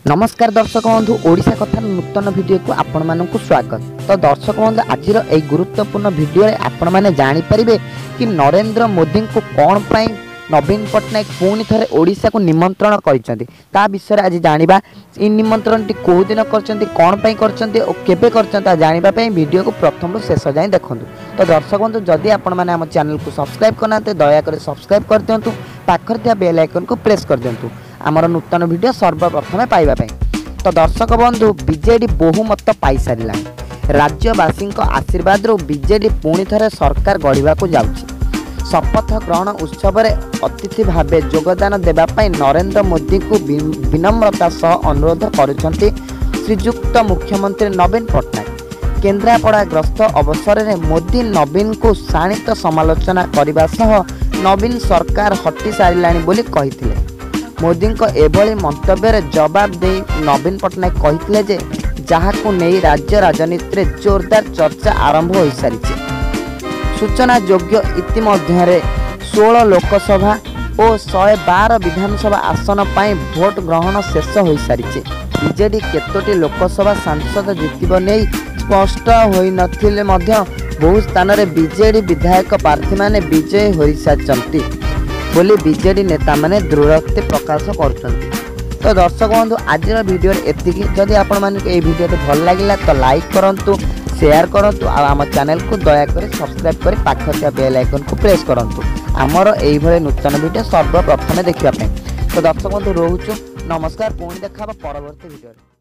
ନମସ୍କାର ଦର୍ଶକ ବନ୍ଧୁ, ଓଡ଼ିଶା କଥା ନୂତନ ଭିଡ଼ିଓକୁ ଆପଣମାନଙ୍କୁ ସ୍ୱାଗତ। ତ ଦର୍ଶକ ବନ୍ଧୁ, ଆଜିର ଏହି ଗୁରୁତ୍ୱପୂର୍ଣ୍ଣ ଭିଡ଼ିଓରେ ଆପଣମାନେ ଜାଣିପାରିବେ କି ନରେନ୍ଦ୍ର ମୋଦିଙ୍କୁ କ'ଣ ପାଇଁ ନବୀନ ପଟ୍ଟନାୟକ ପୁଣି ଥରେ ଓଡ଼ିଶାକୁ ନିମନ୍ତ୍ରଣ କରିଛନ୍ତି, ତା ବିଷୟରେ ଆଜି ଜାଣିବା। ଏହି ନିମନ୍ତ୍ରଣଟି କେଉଁ ଦିନ କରିଛନ୍ତି, କ'ଣ ପାଇଁ କରିଛନ୍ତି ଓ କେବେ କରିଛନ୍ତି, ତାହା ଜାଣିବା ପାଇଁ ଭିଡ଼ିଓକୁ ପ୍ରଥମରୁ ଶେଷ ଯାଏଁ ଦେଖନ୍ତୁ। ତ ଦର୍ଶକ ବନ୍ଧୁ, ଯଦି ଆପଣମାନେ ଆମ ଚ୍ୟାନେଲକୁ ସବସ୍କ୍ରାଇବ୍ କରିନାହାନ୍ତି, ଦୟାକରି ସବସ୍କ୍ରାଇବ୍ କରିଦିଅନ୍ତୁ, ପାଖରେ ଥିବା ବେଲ୍ ଆଇକନ୍କୁ ପ୍ରେସ୍ କରିଦିଅନ୍ତୁ ଆମର ନୂତନ ଭିଡ଼ିଓ ସର୍ବପ୍ରଥମେ ପାଇବା ପାଇଁ। ତ ଦର୍ଶକ ବନ୍ଧୁ, ବିଜେଡ଼ି ବହୁମତ ପାଇସାରିଲାଣି। ରାଜ୍ୟବାସୀଙ୍କ ଆଶୀର୍ବାଦରୁ ବିଜେଡ଼ି ପୁଣି ଥରେ ସରକାର ଗଢ଼ିବାକୁ ଯାଉଛି। ଶପଥ ଗ୍ରହଣ ଉତ୍ସବରେ ଅତିଥି ଭାବେ ଯୋଗଦାନ ଦେବା ପାଇଁ ନରେନ୍ଦ୍ର ମୋଦିଙ୍କୁ ବିନମ୍ରତା ସହ ଅନୁରୋଧ କରୁଛନ୍ତି ଶ୍ରୀଯୁକ୍ତ ମୁଖ୍ୟମନ୍ତ୍ରୀ ନବୀନ ପଟ୍ଟନାୟକ। କେନ୍ଦ୍ରାପଡ଼ା ଗସ୍ତ ଅବସରରେ ମୋଦି ନବୀନଙ୍କୁ ଶାଣିତ ସମାଲୋଚନା କରିବା ସହ ନବୀନ ସରକାର ହଟି ସାରିଲାଣି ବୋଲି କହିଥିଲେ। ମୋଦିଙ୍କ ଏଭଳି ମନ୍ତବ୍ୟରେ ଜବାବ ଦେଇ ନବୀନ ପଟ୍ଟନାୟକ କହିଥିଲେ ଯେ ଯାହାକୁ ନେଇ ରାଜ୍ୟ ରାଜନୀତିରେ ଜୋରଦାର ଚର୍ଚ୍ଚା ଆରମ୍ଭ ହୋଇସାରିଛି। ସୂଚନାଯୋଗ୍ୟ, ଇତିମଧ୍ୟରେ 16 ଲୋକସଭା ଓ 112 ବିଧାନସଭା ଆସନ ପାଇଁ ଭୋଟ ଗ୍ରହଣ ଶେଷ ହୋଇସାରିଛି। ବିଜେଡି କେତୋଟି ଲୋକସଭା ସାଂସଦ ଜିତିବ ନେଇ ସ୍ପଷ୍ଟ ହୋଇନଥିଲେ ମଧ୍ୟ ବହୁ ସ୍ଥାନରେ ବିଜେଡି ବିଧାୟକ ପ୍ରାର୍ଥୀମାନେ ବିଜୟୀ ହୋଇସାରିଛନ୍ତି ବୋଲି ବିଜେଡି ନେତାମାନେ ଦୃଢ଼ୋକ୍ତି ପ୍ରକାଶ କରୁଛନ୍ତି। ତ ଦର୍ଶକ ବନ୍ଧୁ, ଆଜିର ଭିଡ଼ିଓରେ ଏତିକି। ଯଦି ଆପଣମାନଙ୍କୁ ଏହି ଭିଡ଼ିଓଟି ଭଲ ଲାଗିଲା ତ ଲାଇକ୍ କରନ୍ତୁ, ସେୟାର କରନ୍ତୁ ଆଉ ଆମ ଚ୍ୟାନେଲକୁ ଦୟାକରି ସବସ୍କ୍ରାଇବ୍ କରି ପାଖରେ ଥିବା ବେଲ୍ ଆଇକନ୍କୁ ପ୍ରେସ୍ କରନ୍ତୁ ଆମର ଏଇଭଳି ନୂତନ ଭିଡ଼ିଓ ସର୍ବପ୍ରଥମେ ଦେଖିବା ପାଇଁ। ତ ଦର୍ଶକ ବନ୍ଧୁ, ରହୁଛୁ, ନମସ୍କାର। ପୁଣି ଦେଖା ହେବ ପରବର୍ତ୍ତୀ ଭିଡ଼ିଓରେ।